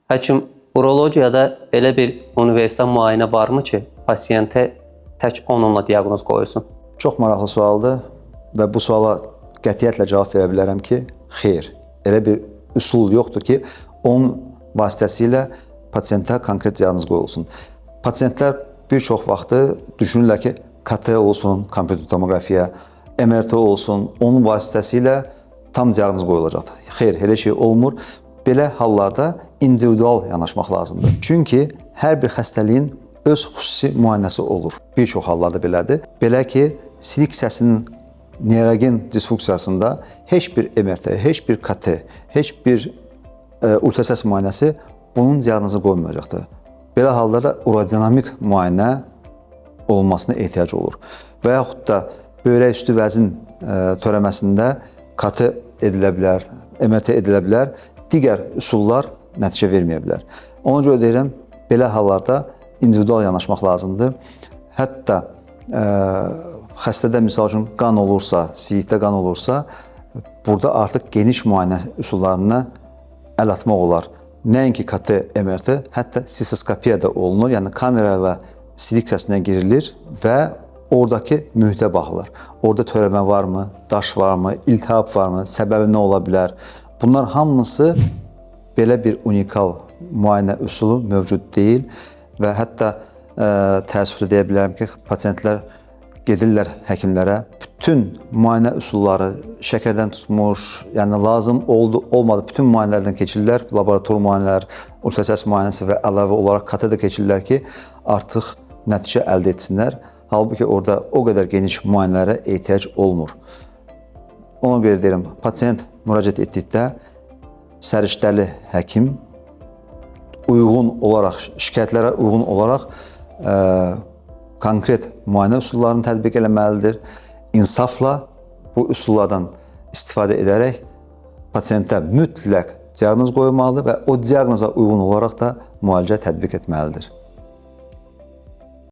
Həkim, urologiyada elə bir universal müayinə varmı ki, pasientə tək onunla diaqnoz qoyulsun? Çox maraqlı sualdır və bu suala qətiyyətlə cavab verə bilərəm ki, xeyr. Elə bir üsul yoxdur ki, onun vasitəsilə pasientə konkret diaqnoz qoyulsun. Pasientlər bir çox vaxtı düşünürlər ki, KT olsun, kompüter tomoqrafiya, MRT olsun, onun vasitəsilə tam diaqnoz qoyulacaqdır. Xeyr, elə şey olmur. Belə hallarda individual yanaşmaq lazımdır. Çünki hər bir xəstəliyin öz xüsusi müayinəsi olur. Bir çox hallarda belədir. Belə ki, silik hissəsinin neyrogen disfunksiyasında heç bir MRT, heç bir KT, heç bir ultrasəs müayinəsi bunun diaqnozu qoymayacaqdır. Belə hallarda urodinamik müayinə olunmasına ehtiyac olur. Və yaxud da böyrək üstü vəzin törəməsində KT edilə bilər, MRT edilə bilər, digər üsullar nəticə verməyə bilər. Ona görə deyirəm, belə hallarda individual yanaşmaq lazımdır. Hətta xəstədə misal üçün qan olursa, siyikdə qan olursa, burada artıq geniş müayinə üsullarına əl atmaq olar. Nəinki KT, MRT, hətta sistoskopiya da olunur. Yəni kamera ilə silik hissəsinə girilir və oradakı mühitə baxılır. Orada törəmə varmı, daş varmı, iltihab varmı, səbəbi nə ola bilər? Bunlar hamısı belə bir unikal müayinə üsulu mövcud deyil və hətta təəssüflə deyə bilərəm ki, pasientlər gedirlər həkimlərə, bütün müayinə üsulları şəkərdən tutmuş, yəni lazım oldu, olmadı bütün müayinələrdən keçirlər, laborator müayinələr, ultrasəs müayinəsi və əlavə olaraq KT də keçirlər ki, artıq nəticə əldə etsinlər. Halbuki orada o qədər geniş müayinələrə ehtiyac olmur. Ona görə deyirəm, pasient müraciət etdikdə səriştəli həkim uyğun olaraq, şikayətlərə uyğun olaraq konkret müayinə üsullarını tətbiq eləməlidir. İnsafla bu üsullardan istifadə edərək pasientə mütləq diaqnoz qoymalıdır və o diaqnoza uyğun olaraq da müalicə tətbiq etməlidir.